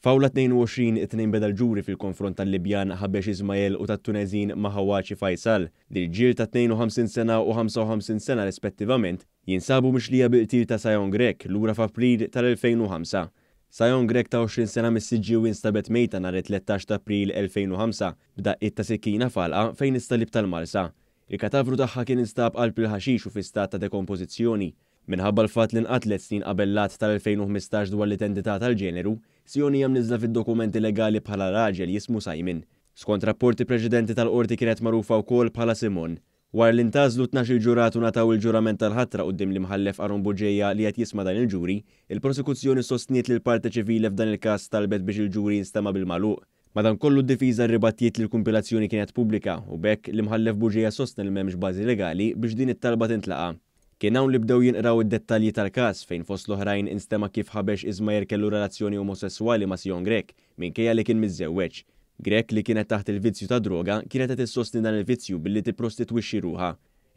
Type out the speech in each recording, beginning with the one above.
F'Awla 22, it-Tnejn beda l-ġuri fil-konfront tal-Libjan Habesh Ismael u tat-Tuneżin Mahawachi Faisal. L-irġiel ta' 52 sena u 55 sena rispettivament jinsabu mixlija bil-qtil ta' Sion Grech lura f'April tal-2005. Sion Grech ta' 20 sena mis-Siġġiewi instabet mejta nhar it-13 ta' April 2005 b'daqqiet ta' sikkina f'għalqa fejn is-Salib tal-Marsa. Il-katavru tagħha kien instab qalb il-ħaxix u fi stat ta' dekompożizzjoni. Minħabba l-fatt li nqatlet snin qabel l-Att tal-2015 dwar l-Identità tal-Ġeneru, Sion hija mniżżla fid-dokumenti legali bħala raġel jismu Simon. Skont rapporti preċedenti tal-Qorti kienet magħrufa wkoll bħala Simon. Wara li ntgħażlu 12-il ġurat u ngħataw il-ġurament tal-ħatra quddiem l-Imħallef Aaron Bugeja li qed jisma' dan il-ġuri, il-Prosekuzzjoni sostniet li l-parte civile f'dan il-każ talbet biex il-ġuri jinstema' bil-magħluq. Madankollu d-difiża rribattiet li l-kumpilazzjoni kienet pubblika u b'hekk l-Imħallef Bugeja sostna li m'hemmx bażi legali biex din it-talba tintlaqa'. Kien hawn li bdew jinqraw id-dettalji tal-każ fejn fost l-oħrajn instema' kif Habesh Ismael kellu relazzjoni omosesswali ma' Sion Grech minkejja li kien miżżewweġ. Grech, li kienet taħt il-vizzju tad-droga, kienet qed issostni dan il-vizzju billi tipprostitwixxi ruħha.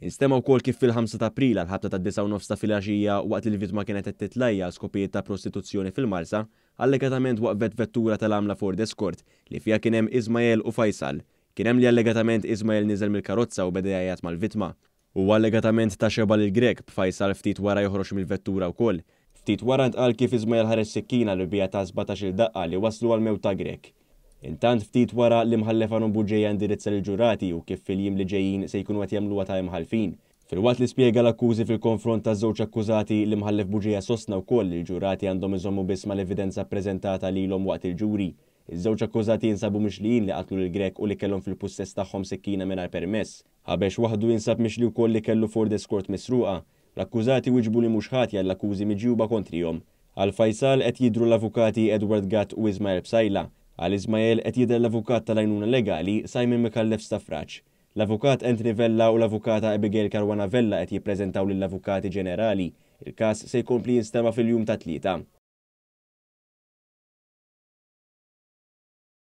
Instema' wkoll kif fil-ħamsa ta' April għall-ħabta tad-disgħa u nofs ta' filgħaxija waqt li l-vittma kienet qed titlajja għal skopijiet ta' prostituzzjoni fil-Marsa, allegatament waqfet vettura tal-għamla Ford Escort li fiha kien hemm Ismael u Faisal. Kien hemm li allegatament Ismael niżel mill-karozza u beda jgħajjat mal-vittma. Huwa allegatament ta xebgħa lil Grech, b'Faisal ftit wara joħroġ mill-vettura wkoll. Ftit wara ntqal kif Ismael ħareġ sikkina li biha ta 17-il daqqa li wasslu għall-mewt ta' Grech. Intant ftit wara, l-Imħallef Aaron Bugeja indirizza lill-ġurati u kif fil-jiem li ġejjin se jkunu qed jagħmluha ta' imħallfin. Filwaqt li spjega l-akkużi fil-konfront taż-żewġ akkużati, l-Imħallef Bugeja sostna wkoll li l-ġurati għandhom iżommu biss mal-evidenza ppreżentata lilhom waqt il-ġuri. Iż-żewġ akkużati jinsabu mixlijin li qatlu lil Grech u li kellhom fil-pussess tagħhom sikkina mingħajr permess. Habesh waħdu jinsab mixli wkoll li kellu Ford Escort misruqa. L-akkużati wieġbu li mhux ħatja għall-akkużi miġjuba kontrihom. Għal Faisal qed jidhru l-avukati Edward Gatt u Ismael Psaila. Għal Ismael qed jidher l-avukat tal-għajnuna legali Simon Micallef Stafrace. L-avukat Anthony Vella u l-avukata Abigail Caruana Vella qed jippreżentaw lill-avukati ġenerali. Il-każ se jkompli jinstema' fil-jum tat-Tlieta.